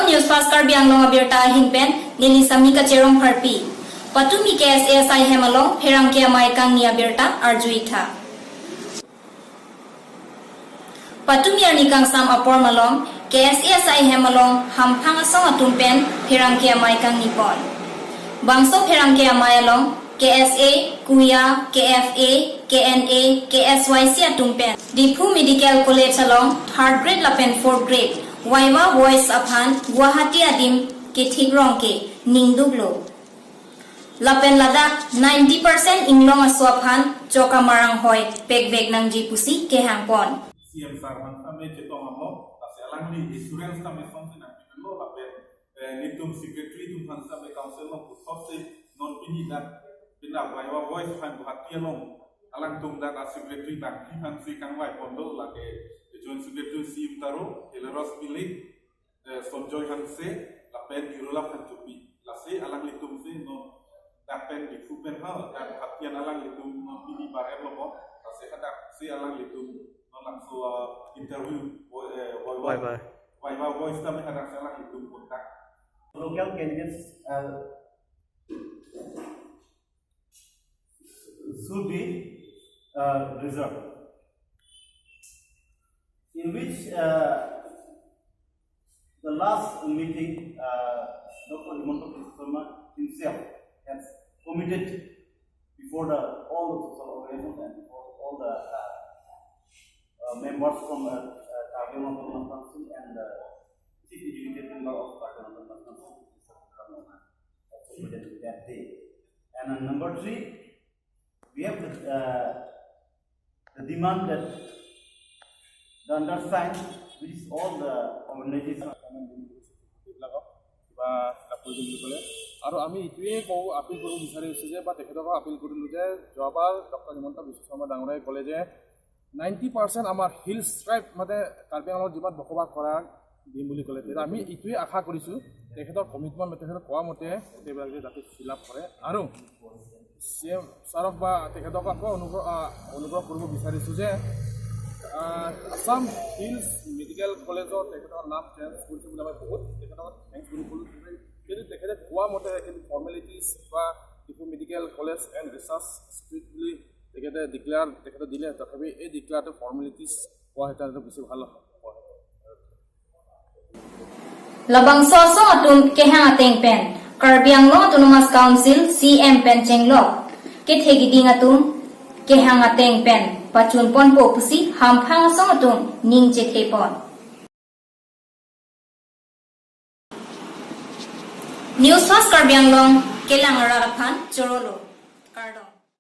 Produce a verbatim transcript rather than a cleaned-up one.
News Fast Karbi Anglong abirta ahin pen neli Sami Kacherong Pharpi. Patumi K S A asai hem along pherangke amei kangni abirta arju-ik tha. Patumi arni kangsam apor malom K S A asai hem along hamphang asong atum pen pherangke amei kangni pon. Bangso pherangke amei along K S A, KUYA, K F A, K N A, K S Y C atum pen Diphu Medical College along third grade lapen fourth grade Viva Voce aphan Guwahati adim kethik rong ke ningduklo. Lapen ladak ninety percent inglong aso aphan choka marang hoi pekvek nangji pusi kehang pon. C M sir aphan tame chetong amlo, lasi alangli assurance tame song si nangpilo lapen, eh, netum secretary atum aphan tame council along puthot si non pini dak pina Viva Voce aphan Guwahati along alangtum dak a-secretary dak aphan si kangvai ponlo, lake joint secretary C M Taro, Hilaros Pilik, eh, Sonjoy Hanse, lapen Irula Phangchopi. Lasi alanglitum si non dak pen Diphu pen ha, dak Guwahati an alanglitum non pini bar-et lo mo. Lasi hadak si alanglitum non laso, uh, interview, vo-, eh, Viva, Viva. Viva Voce tame hadak si alanglitum contact. Local candidates, uh, should be, uh, reserved, in which, uh, the last meeting, uh, Doctor Himanta Biswa Sarma himself has committed before the, all the social organizations and before all the, uh, uh, members from, uh, uh, Karbi Anglong Autonomous Council and the Chief Executive Member of Karbi Anglong Autonomous Council, Mister Ram Mohan, also present that day. And, uh, number three, we have the, uh, the demand that the undersigned, which is all the organization, এইবিলাকক কিবা এটা কৰি দিম বুলি ক'লে। আৰু আমি এইটোৱে কওঁ, আপিল কৰিব বিচাৰিছোঁ যে, বা তেখেতক আপিল কৰিলোঁ যে, যোৱাবাৰ ডক্টৰ হিমন্ত বিশ্ব শৰ্মা ডাঙৰীয়াই ক'লে যে নাইণ্টি পাৰ্চেণ্ট আমাৰ হিলছ ট্ৰাইব, মানে কাৰ্বি আংলঙত যিমান বসবাস কৰা, দিম বুলি ক'লে। তেতিয়া আমি এইটোৱে আশা কৰিছোঁ, তেখেতৰ কমিটমেণ্ট, তেখেতৰ কোৱা মতে গোটেইবিলাকে যাতে ফিল আপ কৰে। আৰু চি এম ছাৰক বা তেখেতক আকৌ অনুগ্ৰহ, আহ, অনুগ্ৰহ কৰিব বিচাৰিছোঁ যে, আহ, আছাম হিলছ মেডিকেল কলেজত তেখেতৰ নাম চেঞ্জ কৰিছে বুলি আমি বহুত তেখেতক থেংকছ বুলি ক'লোঁ। কিন্তু তেখেতে কোৱা মতে কিন্তু ফৰ্মেলিটিজ বা Diphu medical college and research institute বুলি তেখেতে ডিক্লেয়াৰ তেখেতে দিলে, তথাপি এই ডিক্লেয়াৰটো ফৰ্মেলিটিজ হোৱা হেতেন বেছি ভাল হয়। Labangso asong atum kehang ateng pen Karbi Anglong Autonomous Council C M pen chenglok kethe keding atum kehang ateng pen pachun ponpo pusi hamphang asong atum ning chethe pon. News Fast Karbi Anglong kelang arat aphan chorolo. Kardom.